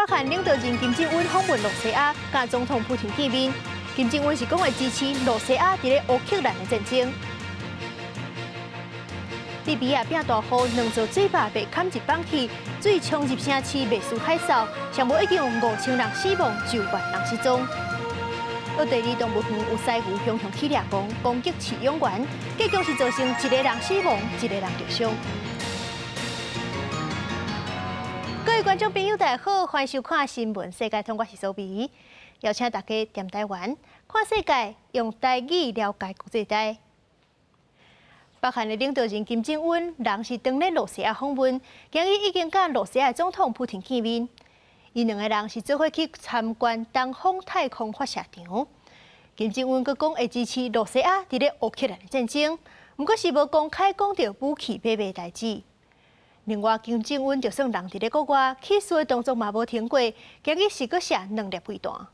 韓領導人金正恩訪問露西亞，佮總統普廷見面。金正恩是講會支持露西亞佇咧烏克蘭的戰爭。利比亞變大雨，兩座水壩被坎一放去，水衝入城市袂輸海嘯，上無已經有5000人死亡，上萬人失蹤。奧地利動物園有犀牛雄雄起掠狂，攻擊飼養員，結果是造成一個人死亡，一個人受傷。各位觀眾朋友，大家好，歡迎收看《新聞世界通》，我是蘇美，邀請大家踮台灣看世界，用台語了解國際大。北韓的領導人金正恩人是當咧露西亞訪問，今日已經佮露西亞總統普廷見面。𪜶兩個人是做伙去參觀東方太空發射場。金正恩閣講會支持露西亞佇咧烏克蘭的戰爭，毋過是無公開講著武器買賣代誌。另外，金正恩就算人佇咧國外，起事的動作嘛無停過，今日是閣射兩粒飛彈。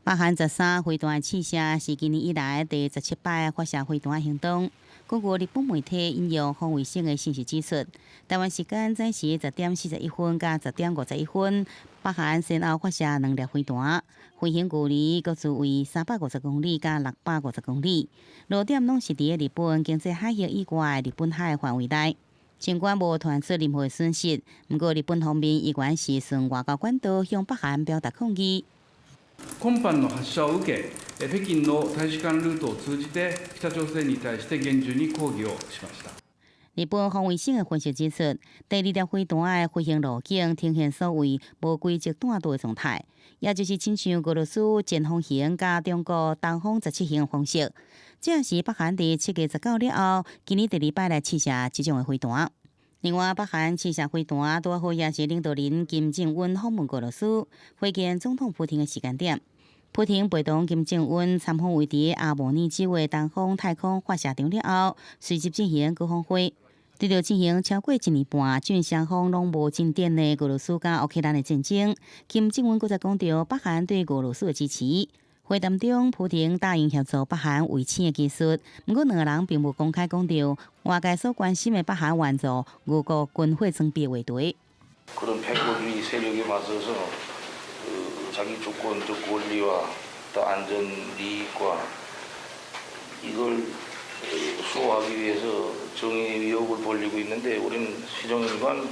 北韓13飛彈試射是今年以來第17擺發射飛彈行動。根據日本媒體引用防衛省的信息指出，台灣時間早時10點41分佮10點51分，北韓先後發射兩粒飛彈，飛行距離各自為350公里佮650公里，落點攏是佇日本經濟海域以外的日本海範圍內。儘管無傳出任何損失，毋過日本方面依然是循外交管道向北韓表達抗議。今般の発射を受け、北京の大使館ルートを通じて北朝鮮に対して厳重に抗議をしました。日本防衛省的分析指出，第二粒飛彈的飛行路徑呈現所謂無規則彈道的狀態，也就是親像俄羅斯前鋒型佮中國東方17型的方式。這是北韓佇7月19了後，今年第二擺來試射這種的飛彈。另外，北韓試射飛彈，拄好也是領導人金正恩訪問俄羅斯，會見總統普廷的時間點。普廷陪同金正恩參訪位佇阿姆爾州的東方太空發射場了後，隨即進行高峰會。對著進行超過一年半，中雙方攏無進展的俄羅斯佮烏克蘭的戰爭，金正恩閣再講著北韓對俄羅斯的支持。會談中，普廷答應協助北韓衛星的技術，毋過兩个人並無公開講著外界所關心的北韓援助俄國軍火裝備的話題。 그런 패권주의 세력에 맞서서 자기 주권적 권리와 또 안전 이익과 이걸 수호하기 위해서 정의 위협을 벌이고 있는데 우리는 시종일관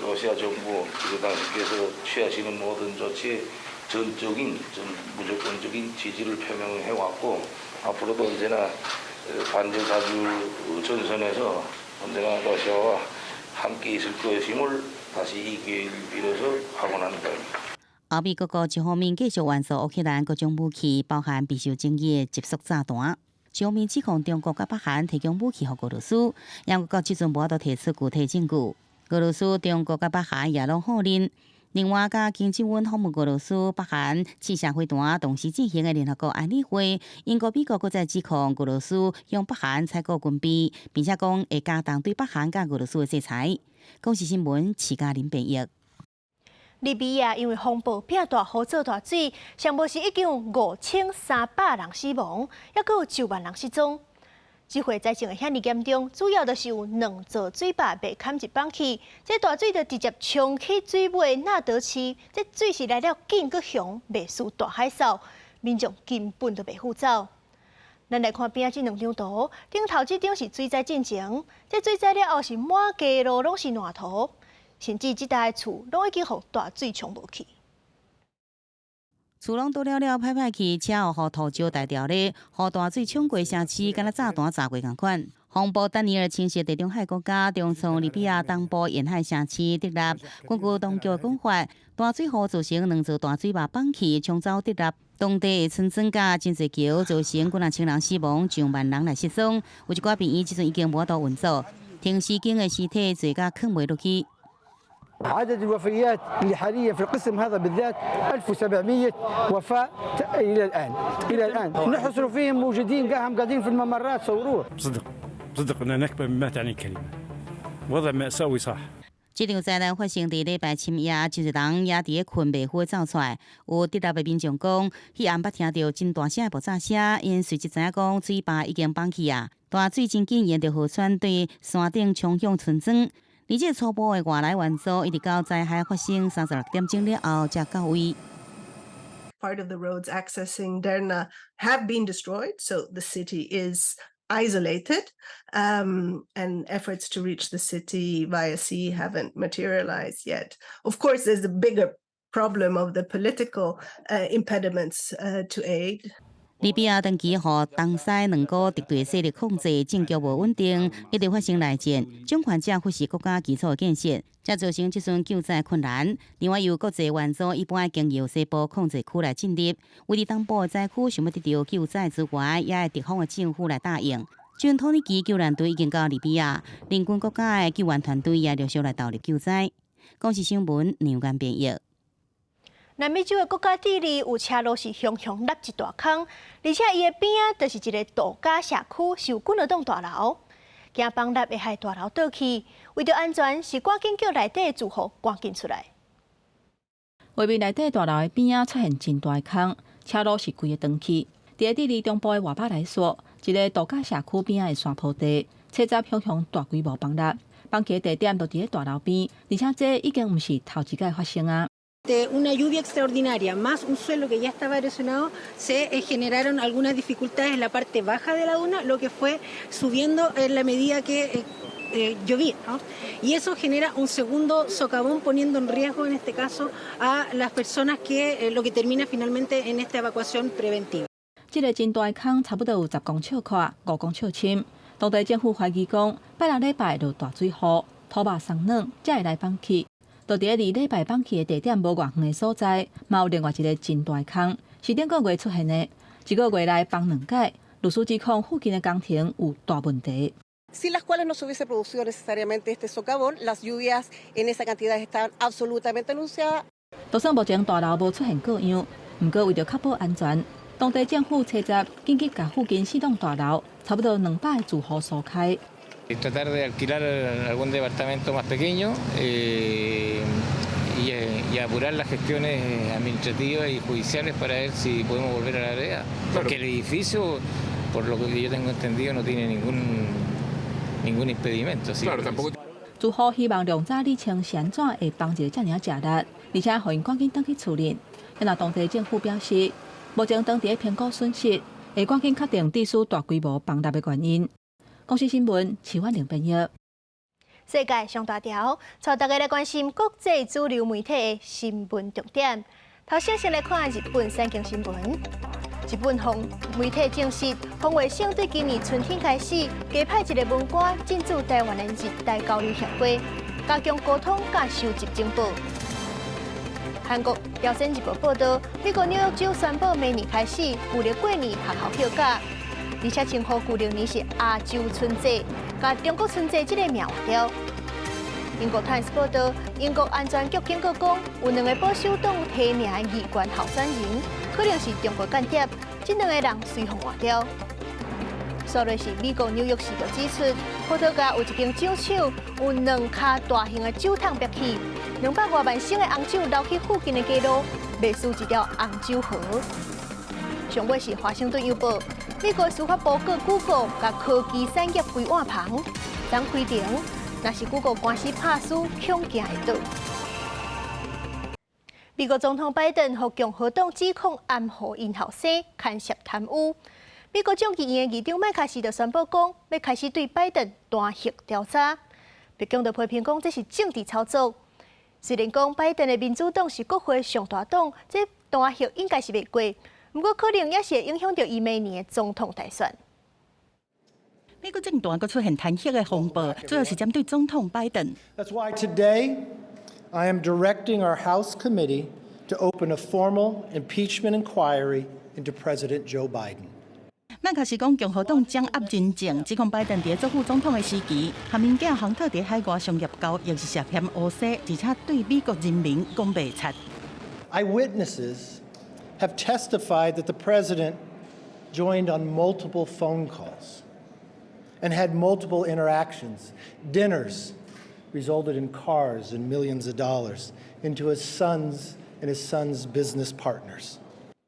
러시아 정부 그리고 당신께서 취하시는 모든 조치에 전적인 좀 무조건적인 지지를 표명해 왔고 앞으로도 언제나 반전사주 전선에서 언제나 러시아와 함께 있을 것임을 다시 이 기회를 빌어서 확언하는 바입니다. 歐美各國一方面繼續援助烏克蘭各種武器，包含備受爭議的集束炸彈；一方面指控中國佮北韓提供武器予俄羅斯，毋過這陣無法度提出具體證據。俄羅斯、中國佮北韓也攏否認。另外，佮金正恩訪問俄羅斯、北韓試射飛彈同時進行的聯合國安理會，英國、美國閣再指控俄羅斯向北韓採購軍備，並且講會加重對北韓佮俄羅斯的制裁。公視新聞，徐嘉玲編譯。利比亞因為風暴變大雨做大水，上無是已經有5300人死亡，猶閣有上萬人失蹤。這回災情會遐爾嚴重，主要就是有兩座水壩被坎一放去，這大水就直接衝去水尾納德市，這水是來了緊閣雄，袂輸大海嘯，民眾根本就袂赴走。咱來看邊仔這兩張圖，頂頭這張是水災進前，這水災了後是滿街路攏是爛塗，甚至這搭的厝攏已經予大水沖無去。厝攏倒了了，歹歹去，車予土石帶掉咧，予大水沖過城市，敢若炸彈炸過仝款。風暴丹尼爾侵襲地中海國家，重創利比亞東部沿海城市德納。根據當局的講法，大水禍造成兩座大水壩崩去，沖走德納當地的村莊佮真濟橋，造成幾若千人死亡，上萬人來失蹤。有一寡病院這陣已經無法度運作，停屍間的屍體濟甲囥袂落去。 عدد الوفيات اللي حاليا في القسم هذا بالذات 1700 وفاة الى الان الى الان نحصر فيهم موجودين قاعدين قاعدين في الممرات صوروه. صدق صدق انها نكبه بما تعني الكلمه، وضع مأساوي صح. 這場災難發生佇禮拜深夜，真濟人也佇咧睏袂赴走出來。有佇內的民眾講，彼暗捌聽著真大聲的爆炸聲，𪜶隨即知影講水壩已經崩去啊！大水真緊沿著河川對山頂衝向村莊。而這初步的外來援助，一直到災害發生36點鐘了後才到位。 Part of the roads accessing Derna have been destroyed, so the city is isolated, and efforts to reach the city via sea haven't materialized yet. Of course, there's a bigger problem of the political impediments to aid. 利比亞長期予東西兩股敵對勢力控制，政局無穩定，一直發生內戰。掌權者忽視國家基礎建設，才造成這陣救災困難。另外，由國際援助一般經由西部控制區來進入，位佇東部的災區想欲得著救災資源，也愛敵方的政府來答應。前土耳其救援隊已經到利比亞，鄰近國家的救援團隊也陸續來投入救災。公視新聞梁間編譯。南美洲的國家智利有車路是雄雄凹一大空，而且伊的邊仔就是一个度假社區，是有幾若棟大樓。驚崩塌會害大樓倒去，為著安全，是趕緊叫內底的住戶趕緊出來。畫面內底大樓的邊仔出現真大的空，車路是規个斷去。佇智利中部的瓦巴萊索，一个度假社區邊仔的山坡地，車閘雄雄大規模崩塌，崩起的地點就佇咧大樓邊，而且這已經毋是頭一擺發生啊。 Una lluvia extraordinaria más un suelo que ya estaba erosionado, se generaron algunas dificultades en la parte baja de la duna, lo que fue subiendo en la medida que llovía, ¿no? Y eso genera un segundo socavón, poniendo en riesgo en este caso a las personas que lo que termina finalmente en esta evacuación preventiva. 這个真大空差不多有10公尺寬，5公尺深。當地政府懷疑講，拜六禮拜落大水雨，土壩鬆軟，才會來崩去。就佇咧離禮拜崩去的地點無偌遠的所在，嘛有另外一个真大空，是頂個月出現的，一個月內崩兩擺。律師指控附近的工程有大問題。 Sin las cuales no se hubiese producido necesariamente este socavón, las lluvias en esa cantidad estaban absolutamente anunciadas. 就算目前大樓無出現過樣，毋過為著確保安全，當地政府初十緊急共附近四棟大樓，差不多200個住戶疏開。 Tratar de alquilar algún departamento más pequeño y apurar las gestiones administrativas y judiciales para ver si podemos volver a la vereda. Porque el edificio, por lo que yo tengo entendido, no tiene ningún impedimento. Claro, tampoco. 住戶希望量早理清是按怎會崩一个遮爾食力，而且予𪜶趕緊轉去厝裡。若當地政府表示，目前當地評估損失，會趕緊確定地勢大規模崩塌的原因。公視新聞，徐婉玲編譯。世界上大條，帶大家來關心國際主流媒體的新聞重點。頭先先來看日本產經新聞。日本方媒體證實，防衛省對今年春天開始，加派一个文官進駐台灣的日台交流協會，加強溝通佮收集情報。韓國朝鮮日報報導，美國紐約州宣布明年開始舊曆過年學校休假。而且稱呼舊曆年是亞洲春節，共中國春節這个名換掉。英國《泰晤士報》報導，英國安全局警告講，有兩个保守黨提名的議員候選人，可能是中國間諜，這兩个人隨予換掉。煞落是美國紐約時報指出，葡萄牙有一間酒廠有兩跤大型的酒桶煏去，200外萬升的紅酒流去附近的街路，袂輸一條紅酒河。上尾是華盛頓郵報，美國司法部告 Google 共科技產業規碗帆，昨開庭，若是 Google 官司拍輸，恐驚會倒。美國總統拜登予共和黨指控掩護𪜶後生牽涉貪污。美國眾議院議長麥卡錫就宣布講，欲開始對拜登彈劾調查。白宮就批評講這是政治操作。雖然講拜登的民主黨是國會上大黨，這彈劾應該是袂過。毋過可能也是會影響著伊明年的總統大選。美國政壇閣出現彈劾的風暴，主要是針對總統拜登。 That's why today I am directing our House committee to open a formal impeachment inquiry into President Joe Biden. 麥卡錫講，共和黨掌握真證，指控拜登佇做副總統的時期，和𪜶囝亨特佇海外商業交易是涉嫌烏西，而且對美國人民講白賊。 Eyewitnesses have testified that the president joined on multiple phone calls and had multiple interactions, dinners, resulted in cars and millions of dollars into his sons and his son's business partners.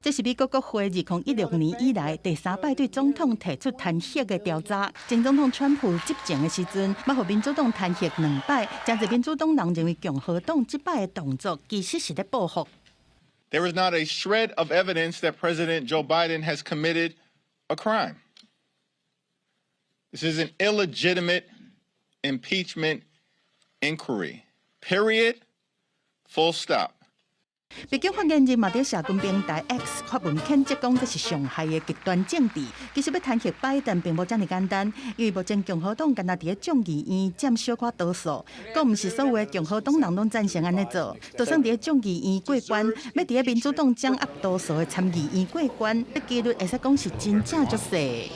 這是美國國會2016年以來第三擺對總統提出彈劾的調查。前總統川普執政的時陣，嘛予民主黨彈劾兩擺，誠濟民主黨人認為共和黨這擺的動作其實是咧報復。 There is not a shred of evidence that President Joe Biden has committed a crime. This is an illegitimate impeachment inquiry. Period. Full stop. 白宮發言人嘛佇社群平台 X 發文譴責講，這是傷害的極端政治。其實欲彈劾拜登並無遮爾簡單，因為目前共和黨干焦佇咧眾議院佔小可多數，閣毋是所有的共和黨人攏贊成按呢做。就算佇咧眾議院過關，欲佇咧民主黨掌握多數的參議院過關，這機率會使講是真正足細。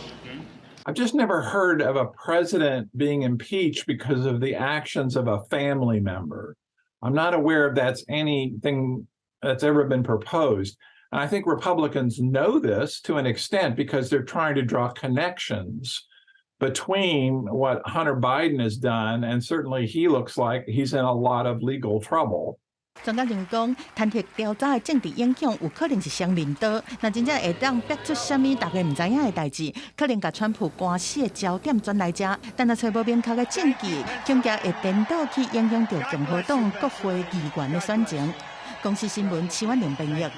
I've just never heard of a president being impeached because of the actions of a family member. I'm not aware of that's anything that's ever been proposed. And I think Republicans know this to an extent because they're trying to draw connections between what Hunter Biden has done, and certainly he looks like he's in a lot of legal trouble. 專家認為講，彈劾調查的政治影響有可能是雙面刀。若真正會當逼出啥物大家毋知影的代誌，可能共川普官司的焦點轉來遮。但若揣無明確的證據，恐驚會顛倒去影響著共和黨國會議員的選情。公視新聞徐婉玲編譯。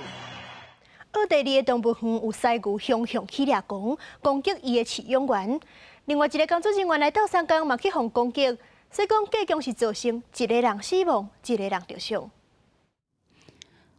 奧地利的動物園有犀牛雄雄起掠狂，攻擊伊的飼養員。另外一个工作人員來鬥相共嘛去予攻擊，所以講計共是造成一个人死亡，一个人著傷。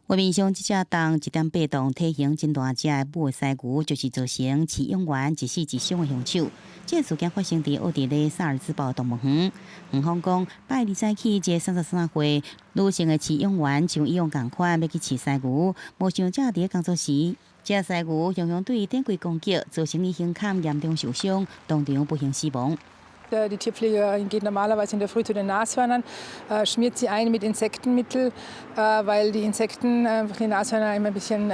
畫面上這隻重1.8磅、體型真大隻的母的犀牛，就是造成飼養員一死一傷的兇手。這个事件發生佇奧地利薩爾茲堡動物園。園方講，拜二早起，這个33歲女性的飼養員像以往仝款欲去飼犀牛，無想正佇咧工作時，這犀牛雄雄對伊展開攻擊，造成伊胸坎嚴重受傷，當場不幸死亡。 Die Tierpflegerin geht normalerweise in der Früh zu den Nashörnern, schmiert sie ein mit Insektenmittel, weil die Insekten die Nashörner immer ein bisschen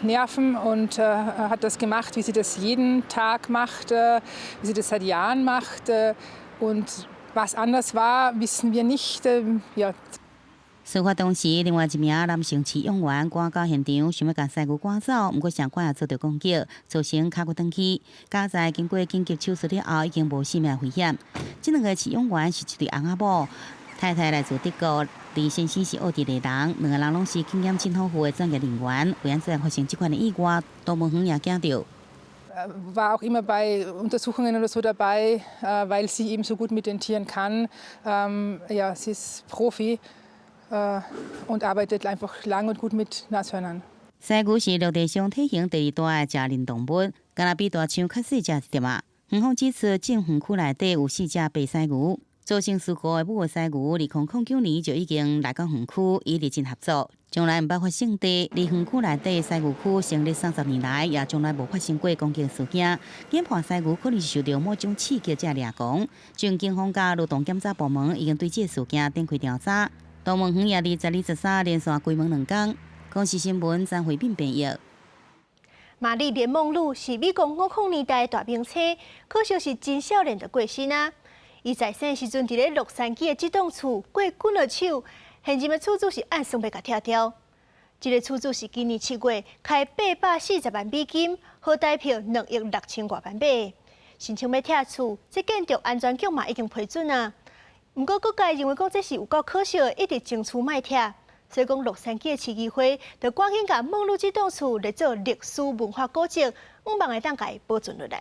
nerven, und hat das gemacht, wie sie das jeden Tag macht, wie sie das seit Jahren macht. Und was anders war, wissen wir nicht. Ja. 事發當時，另外一名男性飼養員趕到現場，想欲共犀牛趕走，毋過相款也遭著攻擊，造成跤骨斷去。佳哉經過緊急手術了後，已經無性命危險。這兩个飼養員是一對翁仔某，太太來自德國，而先生是奧地利人，兩个人攏是經驗真豐富的專業人員。為按怎發生這款的意外，動物園也驚著。 War auch immer bei Untersuchungen oder so dabei, weil sie eben so gut mit den Tieren kann. Ja, sie ist Profi und arbeitet einfach lang und gut mit Nashörnern. 犀牛是陸地上體型第二大的食鱗動物，敢若比大象較細隻一點仔。園方指出，整園區內底有四隻白犀牛，造成事故的母的犀牛，2009年就已經來到園區，一直真合作，從來毋捌發生佇佇園區內底犀牛區成立30年來，也從來無發生過攻擊事件。研判犀牛可能是受著某種刺激才掠狂。前警方佮勞動檢查部門已經對這个事件展開調查。動物園也佇12、13連續關門兩工。公視新聞張惠敏編譯。瑪麗蓮夢露是美國50年代大明星，可惜是真少年就過身啊。伊在生時陣佇咧洛杉磯的這棟厝過滾落手，現任的厝主是按算欲共拆掉。這个厝主是今年7月開840萬美金，合台票2億6千外萬買，申請欲拆厝，這建築安全局嘛已經批准啊。毋過各界認為講這是有夠可惜的，一直爭取莫拆。所以講洛杉磯的市議會就趕緊共夢露這棟厝列做歷史文化古蹟，向望會當共伊保存落來。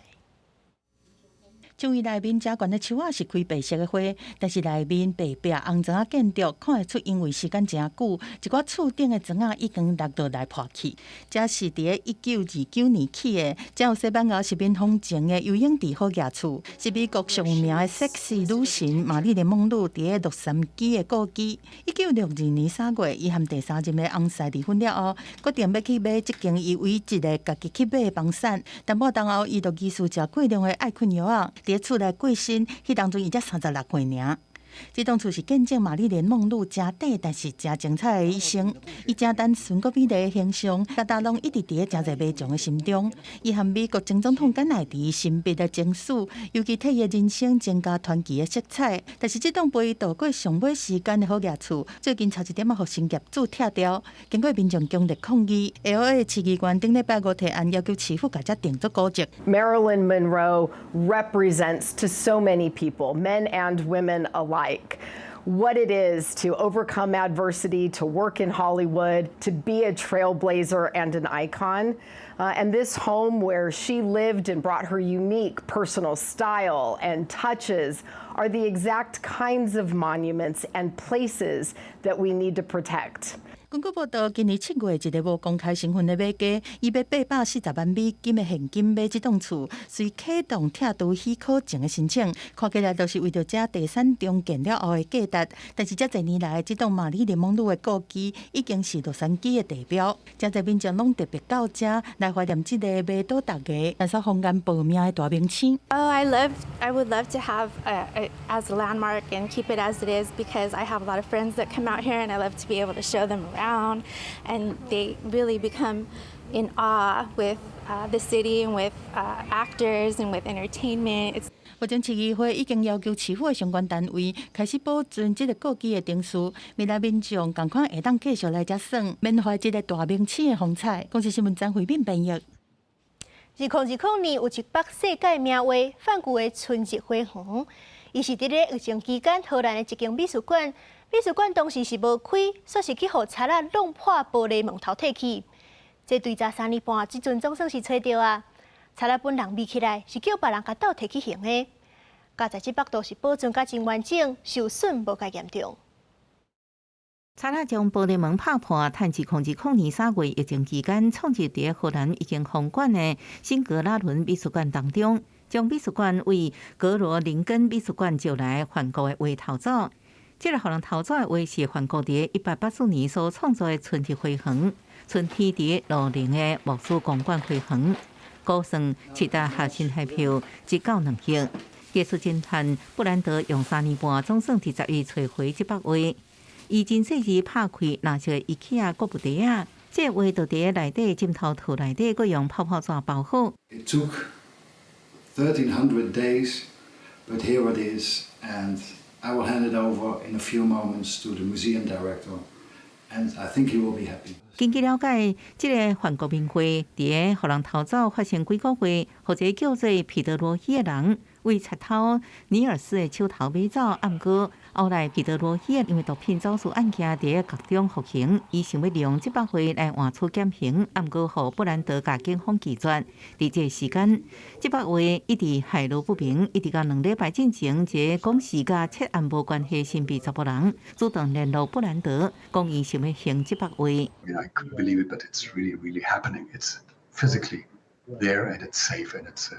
厝內面遮懸的樹仔是開白色的花，但是內面白壁紅磚仔建築看會出，因為時間誠久，一寡厝頂的磚仔已經落落來破去。這是佇咧1929年起的，這有西班牙殖民風情的游泳池好額厝，是美國上有名的セクシー女神瑪麗蓮夢露佇咧洛杉磯的故居。1962年3月，伊和第三任的翁婿離婚了後，決定欲去買這間伊唯一一个家己去買的房產。淡薄當後，伊就疑似食過量的愛困藥仔。佇咧厝內過身，彼當陣伊才36歲爾。這棟厝是見證瑪麗蓮夢露誠短，但是誠精彩的一生。伊誠單純閣美麗的形象，大家攏一直佇咧誠濟民眾的心中。伊和美國前總統甘乃迪親筆的情書，尤其替伊的人生增加傳奇的色彩。但是這棟陪伊度過上尾時間的好額厝，最近差一點仔予新業主拆掉，經過民眾強烈抗議，L.A. 市議員頂禮拜五提案要求市府共這定做古蹟。 Marilyn Monroe represents to so many people, men and women alike, what it is to overcome adversity, to work in Hollywood, to be a trailblazer and an icon. And this home where she lived and brought her unique personal style and touches are the exact kinds of monuments and places that we need to protect. 根據報道，今年7月，一個無公開身份的買家，伊欲840萬美金的現金買這棟厝，遂啟動拆除許可證的申請，看起來就是為著這地產重建了後的價值。但是這濟年來，這棟瑪麗蓮夢露的故居已經是洛杉磯的地標，誠濟民眾攏特別到這來懷念這個迷倒大家，但是風眼報名的大明星。 Oh, I would love to have as a landmark and keep it as it is because I have a lot of friends that come out here and I love to be able to show them around and they really become in awe with the city and with actors and with entertainment. It's 目前市議會已經要求市府的相關單位開始保存這個故居的程序，未來民眾仝款會當繼續來遮耍，緬懷這個大明星的風采。公視新聞張惠敏編譯。2020年有一幅世界名畫梵谷的春日花園，伊是佇咧疫情期間荷蘭的一間美術館，美術館當時是無開，煞是去予賊仔弄破玻璃門頭提去。這對早3年半，這陣總算是揣著啊！賊仔本人糜起來，是叫別人共鬥提去還的。佳哉這幅圖是保存甲真完整，受損無蓋嚴重。賊仔將玻璃門拍破，趁2020年3月疫情期間，闖入佇荷蘭一間紅館的新格拉倫美術館當中，將美術館為格羅寧根美術館借來梵谷的畫偷走。這个予人偷走的畫是梵谷佇1884年所創作的春日花園，春天佇羅寧的牧師公館花園，估算七搭合新台票1到2億。藝術偵探布蘭德用三年半，總算佇10月揣回這幅畫。伊真細緻拍開藍色的 IKEA 購物袋仔，這畫就佇內底枕頭套內底，閣用泡泡紙包好。 It took 1300 days, but here it is, and I will hand it over in a few moments to the museum director, and I think he will be happy. 根據了解，這个梵谷名畫佇個予人偷走發生幾個月，予一個叫做彼得羅希的人為賊偷尼爾斯的手頭買走。毋過後來彼得羅希因為毒品走私案件佇個獄中服刑，伊想欲利用這幅畫來換取減刑，毋過予布蘭德共警方拒絕。佇這个時間，這幅畫一直下落不明，一直到2禮拜進前，一个講是佮窃案無關係神秘查埔人主動聯絡布蘭德，講伊想欲還這幅畫。 I couldn't believe it, but it's really, really happening. It's physically there and it's safe and it's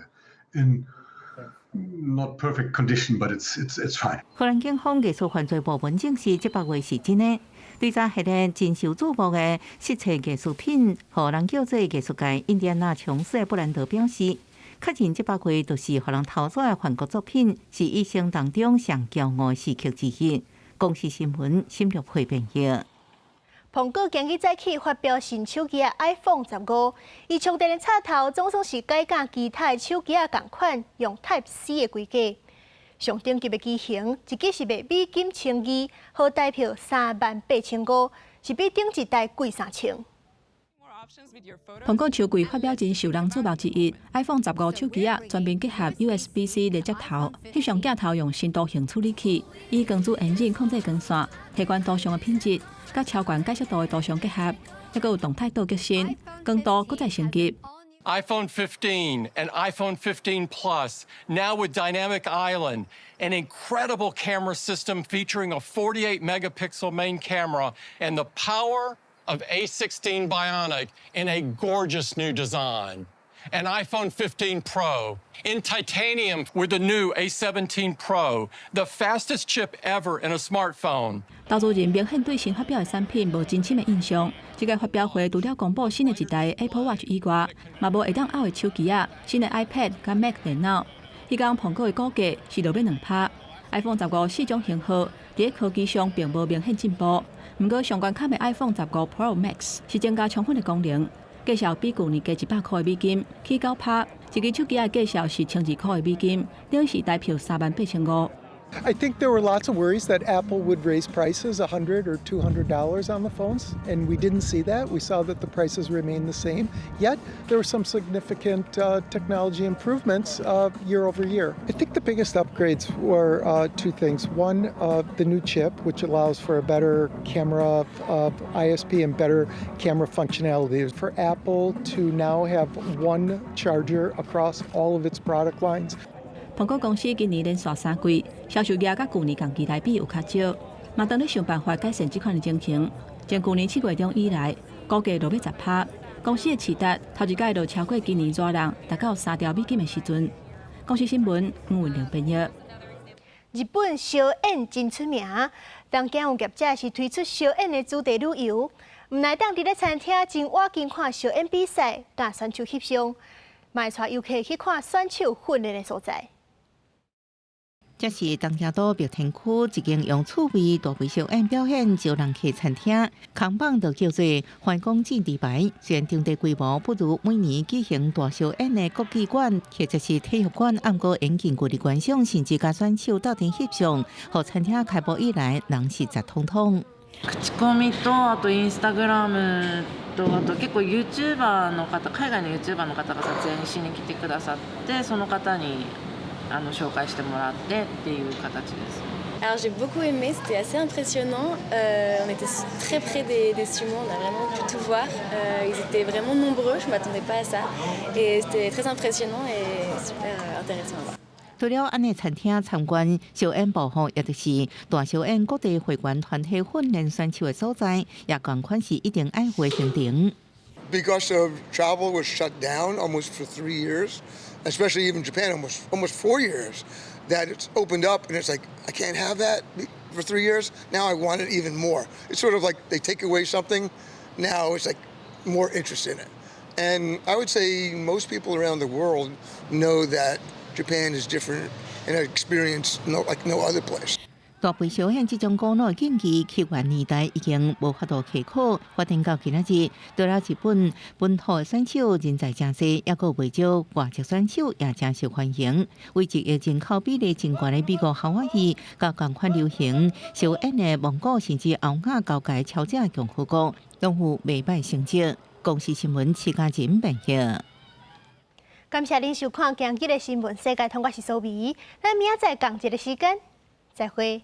in not perfect condition, but it's fine. 荷蘭警方藝術犯罪部門證實，這幅畫是真的。對這系列真受矚目的失竊藝術品，予人叫做藝術界印第安納瓊斯的布蘭德表示，確認這幅畫就是予人偷走的梵谷作品，是一生當中上驕傲的時刻之一。公視新聞沈玉慧編譯。蘋果今日早起發表新手機 iPhone 15，伊充電的插頭總算是改佮其他的手機仔仝款，用 Type C 的規格。上頂級的機型，一支是賣美金1200，合台票38,500，是比頂一代貴3000。蘋果秋季發表真受人矚目之一，iPhone 十五手機仔全面結合 USB-C 連接頭，翕相鏡頭用新圖形處理器，以光子引擎控制光線，提懸圖像的品質，佮超懸解析度的圖像結合，猶閣有動態島革新，光度閣再升級。 iPhone 15 and iPhone 15 Plus, now with Dynamic Island, an incredible camera system featuring a 48 megapixel main camera and the power of A16 Bionic in a gorgeous new design. And iPhone 15 Pro in titanium with the new A17 Pro, the fastest chip ever in a smartphone. 投資人明顯對新發表的產品無真深的印象。這個發表會除了公布新的一代 Apple Watch 以外，嘛無會當漚的手機仔、新的 iPad 佮 Mac 電腦。彼工蘋果的股價是落欲2%。iPhone 十五四種型號佇科技上並無明顯進步，毋過上懸級的 iPhone 十五 Pro Max 是增加充分的功能，價數比舊年加100箍的美金，起9%。一支手機的價數是1200塊的美金，等於是台票38,500。 I think there were lots of worries that Apple would raise prices $100 or $200 on the phones, and we didn't see that. We saw that the prices remained the same. Yet there were some significant technology improvements year over year. I think the biggest upgrades were two things. One, the new chip, which allows for a better camera ISP and better camera functionality. For Apple to now have one charger across all of its product lines. 蘋果公司今年連續三季銷售額佮舊年同期來比有較少，嘛當咧想辦法改善這款的情形。從舊年7月中以來，股價落欲10%，公司的市值頭一改就超過今年熱人達到3兆美金的時陣。公視新聞吳文玲編譯。日本燒燕真出名，東京有業者是推出燒燕的主題旅遊，毋但會當佇咧餐廳真倚近看燒燕比賽，佮選手翕相，嘛會帶遊客去看選手訓練的所在。這是東京都墨田區一間用趣味大肥燒燕表演招人客餐廳，扛棒就叫做環公進地牌。雖然場地規模不如每年舉行大燒燕的國技館或者是體育館，毋過引近距離觀賞，甚至佮選手鬥陣翕相，予餐廳開幕以來人是雜通通。口コミとあとインスタグラムとあと結構ユーチューバーの方、海外のユーチューバーの方が撮影しに来てくださって、その方に紹介してもらってっていう形です。 Alors j'ai beaucoup aimé, c'était assez impressionnant. On était très près des sumos, on a vraiment pu tout voir. Ils étaient vraiment nombreux, je m'attendais pas à ça. Et c'était très impressionnant et super intéressant à voir. 除了按呢餐廳參觀燒燕部分，也就是大燒燕國際會員團體訓練選手的所在，也仝款是一定愛去行程。 Because of travel was shut down almost for 3 years, especially even Japan almost 4 years, that it's opened up and it's like, I can't have that for 3 years. Now I want it even more. It's sort of like they take away something, now it's like more interest in it. And I would say most people around the world know that Japan is different and an experience no, like no other place. 大肥燒燕這種古老的競技，起源年代已經無法度稽考，發展到今仔日，除了日本本土的選手人才誠濟，抑閣袂少外籍選手也誠受歡迎。為一個人口比例真懸的美國夏威夷，佮仝款流行燒燕的蒙古甚至歐亞交界超正共和國，攏有袂䆀成績。公視新聞徐嘉仁編譯。感謝恁收看今日的新聞世界通，我是蘇美，咱明仔載仝一个時間，再會。